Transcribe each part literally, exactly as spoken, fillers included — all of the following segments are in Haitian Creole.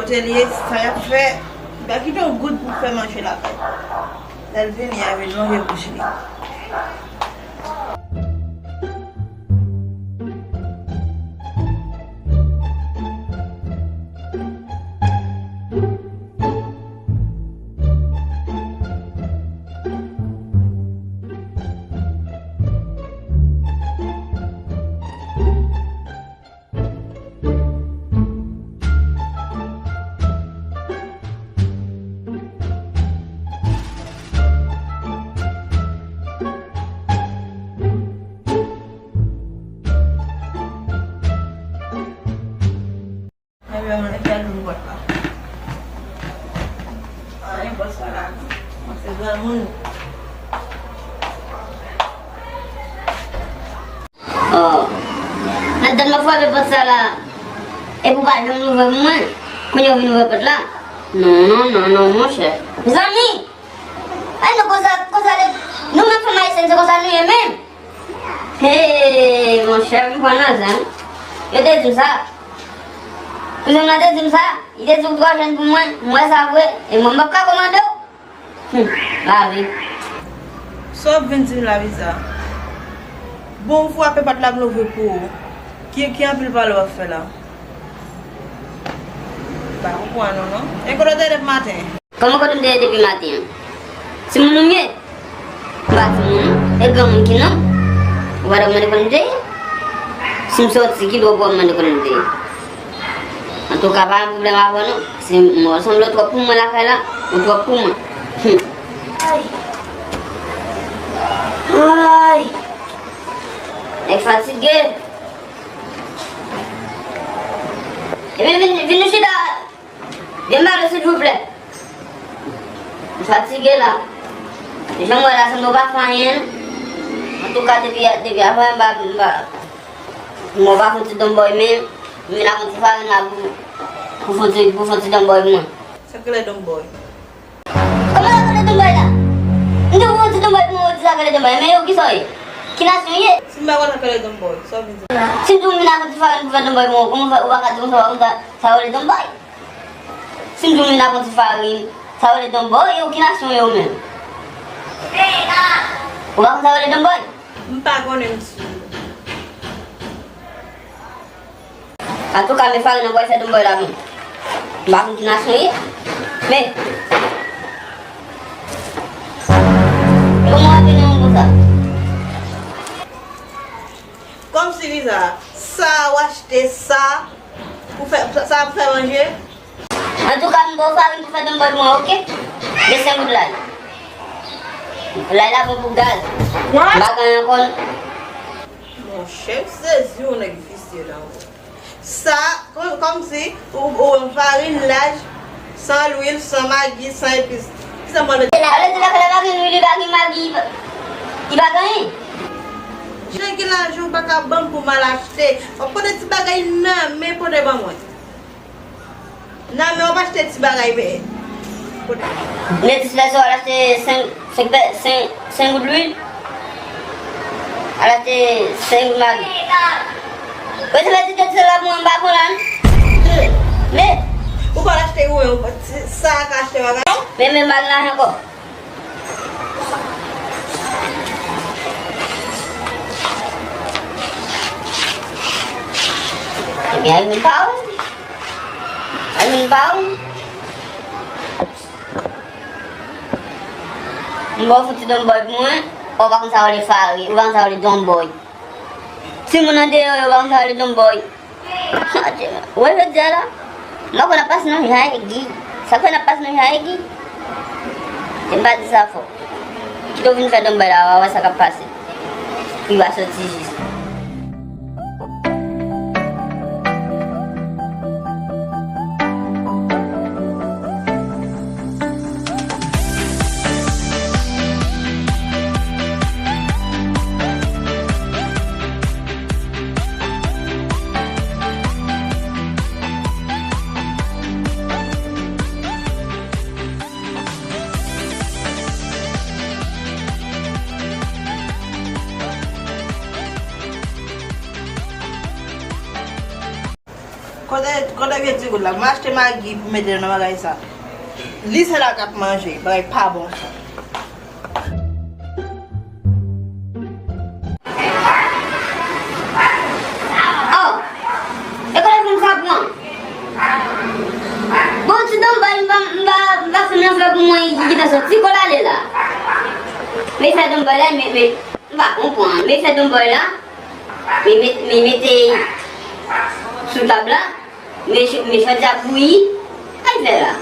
Se li, sa y ap fè, li pa kite yon goud pou fè manje lakay. Lè l vini, y a vin lonje bouch li. Ebyen, mwen te louvri pòt la. Anyen pòt sa la. Mwen se granmoun. Oh. Madanm nan frape pòt sa la. Epi w pa janm louvri pou mwen. Kounye a w vin ouvri pòt la. Non, non, non, non, monchè. Mezanmi! Ay, nou konsa, konsa, nou menm fanm ayisyèn, se konsa nou ye menm. Hey, monchè, m pran nan zen. Yo te di m sa. Kouzen m nan te di m sa. Li te di w twò jèn pou mwen. M wè sa vre. E mwen, m p ap ka kòmande w. Hmm, lavi. Sa w ap vin di m la, Liza? Bon, ou frape pòt la, m louvri pou ou. Ki, ki anpil pale w ap fè la? M pa konprann ou, non. E kote w te ye depi maten? Kòman kote m te ye depi maten an? Timoun ou m ye? M pa timoun, non. E granmoun ki non m. Ou pa t ap mande kote m te ye? Si m sòti, ki dwa w pou w ap mande kote m te ye? Antouka, pa gen pwoblèm avè w, non. Se mwen, w sanble w twòp pou mwen lakay la. Ou twòp pou mwen. Hum. Ay. Ay. Nèg fatige. Ebyen, vin, vin nou chita. Vin ba nou, silvouplè. M fatige la. Jan m wè la, sanble w pa fè anyen. Antouka, depi, depi avan, m pa, m pa, m wè w pa fè yon ti donbòy menm. M vin ak yon ti farin la pou, pou fè yon ti, pou fè yon ti donbòy pou mwen. Sa k rele donbòy? Kòman w ap rele donbòy la? M te voye yon ti donbòy pou mwen, ou di sa k rele donbòy. Men ou, kisa w ye? Ki nasyon w ye? Si m pa konn sa k rele donbòy, sa w vin di m? Si m di w m vin ak yon ti farin pou fè donbòy pou mwen, kòman w fè, ou pa ka di konsa, ou pa konn sa, sa w rele donbòy? Si m di w m vin ak yon ti farin, sa w rele donbòy, e ou ki nasyon w ye ou menm? Ou pa konn sa w rele donbòy? M pa konnen, mesye. Antouka, men farin nan bòy fè donbòy la menm. M pa konn ki nasyon ye. Men. Kòman w ap vin yon konsa? Kòmsi Liza, sa w achte sa pou fè, sa pou fè manje? Antouka, m ba w farin pou fè donbòy pou mwen, oke? De senk goud lay. Lay la bon pou gaz. What? M pa gen ankò. Monchè, m sezi yon nèg visye la, wi. Sa, kò-, kòmsi, ou, ou wè m farin, laj, san lwil, san magi, san epis. Kisa m pral mete? Sa vle di lakay la pa gen lwil, li pa gen magi, li pa, li pa gen anyen. Jan gen lajan ou pa ka ban m pou m al achte. W ap pote ti bagay nan men pote ban mwen. Nan men w ap achte ti bagay, men. Mwen displese w al achte senk, senk pè, senk, senk goud lwil. Al achte senk goud magi. Mwen te mete tèt sèl la pou mwen, m pa konn la, non. Men. Ou pa al achte ou menm, sa a ka achte bagay. Men, men, m pa gen lajan ankò. Ebyen, al vin pa ou. Al vin pa ou. M ba w fouti donbòy pou mwen. Ou pa konn sa w rele fari, ou pa konn sa w rele donbòy. Timoun andeyò yo pa konn sa w rele donbòy. Ou wè jodi a la, m pa konn ap pase nan jan egi. Sa fè n ap pase nan jan egi? Se m pa di sa fò. Kite w vin fè donbòy la, w a wè sa k ap pase. Li va soti jis. Kote, kote vye ti goud la? Mwen achte magi pou mete nan bagay sa. Li sèl la k ap manje, bagay pa bon sa. Oh, e kote fanm sa pran? Bon, ti donbòy, m pa, m pa, m pa fè nan fè pou mwen, ki, ki ta soti, kote l ale la? Men sa donbòy la, men, men, m pa konprann. Men sa donbòy la, men, men, men mete sou tab la. Mechè, mechè dja bouyi. Sa l fè la?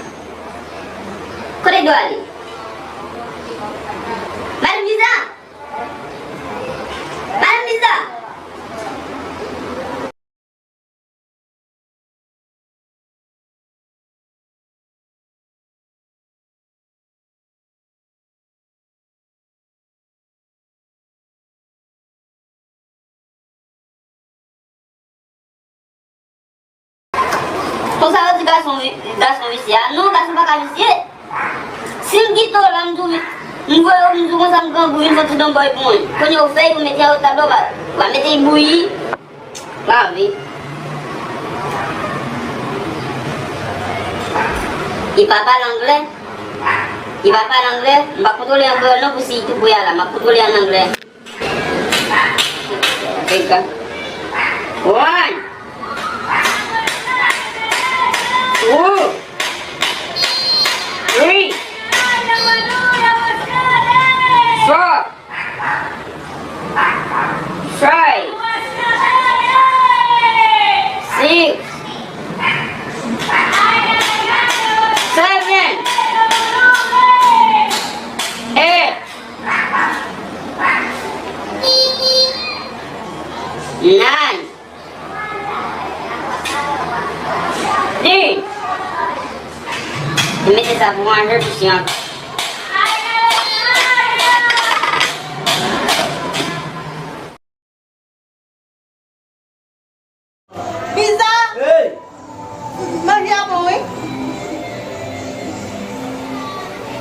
Kote dwa li? Madan Biza! Madan Biza! Konsa yo di gason vi-, gason visye a. Non, gason pa ka visye. Si m kite w la, m tou, m voye w, m tou konsa m grangou, vin fè ti donbòy pou mwen. Kounye a ou fè, ou mete anwo tab la, ou va, ou va mete bouyi. Pa anvi. Li pa pale anglè. Li pa pale anglè. M pa kontwole anglè non pou si li tou pre a la. M ap kontwole an anglè. One. Two. Three. Four. Five. Six. Seven. Eight. Nine. Di. Mete sa pou manje, pisi an. Biza! Hey! Manje a bon, wi.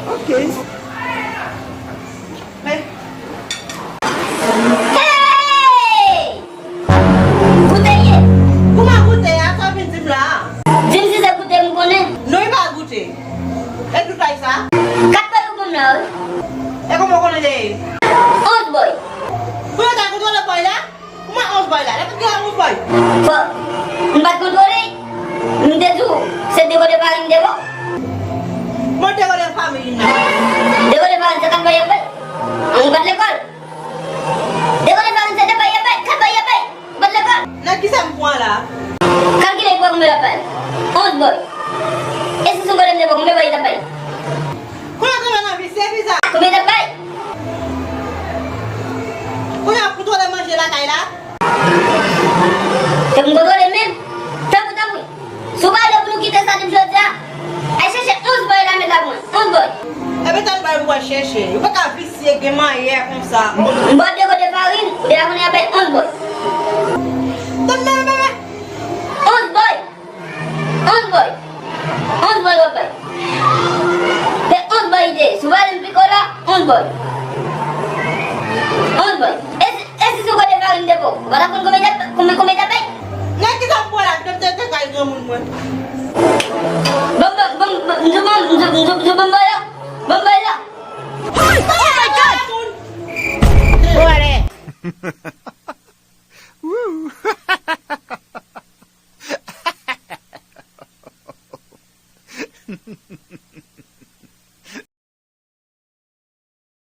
Ok. Men. Hey! Goute ye. Kouman goute a? Sa w vin di m la a? Di m si se goute m konnen. Non, e pa goute. E tout bagay sa? Kat bòy ou ban m la, wi. E kòman w konnen de? Onz bòy. Pou yo ta kontwole bòy la? Kouman onz bòy la? Depi gen onz bòy. Fò, m pa t kontwole. M te di w, se de kote farin m te ba w. Bon, de kote farin nan? De kote farin se kat bòy y ap bay. An nou pa t lekòl. De kote farin se de bòy y ap bay, kat bòy y ap bay. Ou pa t lekòl. Nan kisa m pran la? Kalkile pou konbyen l ap bay. Onz bòy. E si sou kote m te ba w, konbyen bòy li t ap bay? Kounye a kòman nan vi se bizarre. Konbyen l ap bay? Kounye a pou twò lè manje lakay la. Te pou kontwole menm. Tanpri, tanpri. Si w pa vle pou nou kite sa depi jodi a, al chèche onz bòy la, met la pou mwen. Onz bòy. Epi tann bòy pou w al chèche. Yo pa ka visye gen manyè konsa. M ba w de kote farin, ou deja konnen y ap bay onz bòy. Tann, men, men, men. Onz bòy. Onz bòy. Onz bòy w ap bay. Se onz bòy li te ye. Si w pa vle m pike w la, onz bòy. Onz bòy. E si, e si sou kote farin te bon? Ou pa t ap konn konbyen te, konbyen, konbyen te bay? Nan ki sa m pran la, ki te, te, te kay granmoun mwen? Bon, bon, bon, bon, m di w, bon, m di w, m di w, m di w, bon, bòy la. Bon, bòy la. Oh my God! Woo!